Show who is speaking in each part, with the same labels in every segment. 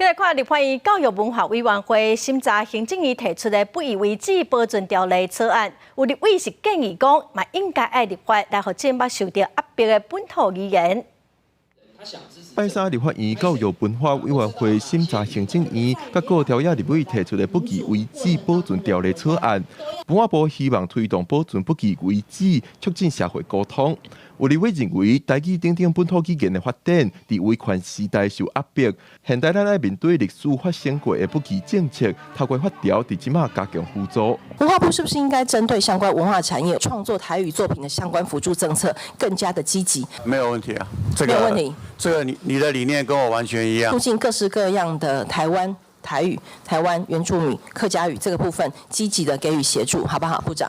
Speaker 1: 繼續看立法院教育文化委員會審查行政院提出的不義遺址保存條例草案，有立委是建議講，嘛應該愛立法來予政府受著壓迫的本土語言。
Speaker 2: 拜三立法院教育文化委員會審查行政院佮閣朝野立委提出的不義遺址保存條例草案，文化部希望推動保存不義遺址，促進社會溝通。有立委認為，台語等等本土語言的發展，佇威權時代受壓迫，現代咱愛面對歷史發生過的不義政策，透過法條佇這馬加強輔助。
Speaker 3: 文化部是不是應該針對相關文化產業創作台語作品的相關輔助政策更加的積極？
Speaker 4: 沒有問題啊，這個
Speaker 3: 沒有問題。
Speaker 4: 這個你的理念跟我完全一樣。
Speaker 3: 促進各式各樣的台灣台語、台灣原住民客家語這個部分，積極的給予協助，好不好，部長？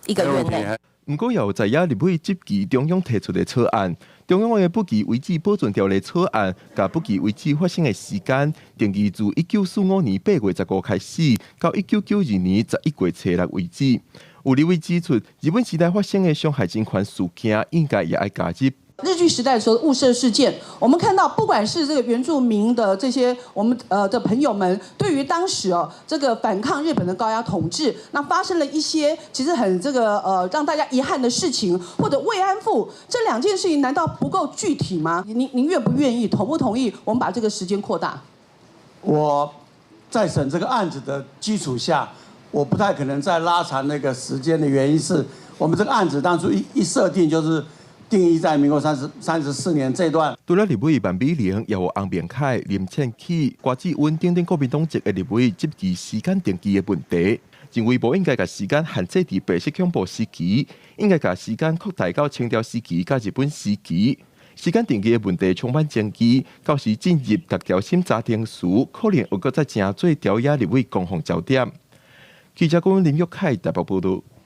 Speaker 3: 一個月內。
Speaker 2: 毋過，有在野立委質疑中央提出的草案，中央的不義遺址保存條例草案，共不義遺址發生的時間定義自1945年8月15開始，到1992年11月初6為止。有立委指出，日本時代發生的傷害人權事件，應該也愛加入。
Speaker 5: 日據時代的時候，霧社事件，我們看到不管是這個原住民的這些我們的朋友們，對於當時哦這個反抗日本的高壓統治，那發生了一些其實很這個讓大家遺憾的事情，或者慰安婦這兩件事情，難道不夠具體嗎？您願不願意，同不同意？我們把這個時間擴大？
Speaker 4: 我在審這個案子的基礎下，我不太可能再拉長那個時間的原因是，我們這個案子當初一設定就是，定義在民國34年這段。
Speaker 2: 除了立委范美玲，也有洪明凱、林倩啟、郭志溫等等國民黨籍的立委質疑時間定義的問題，認為無應該共時間限制佇白色恐怖時期，應該共時間擴大到清朝時期佮日本時期。時間定義的問題充滿爭議，到時進入逐條審查程序，可能會閣再成做朝野立委攻防焦點。記者講林玉凱台北報導。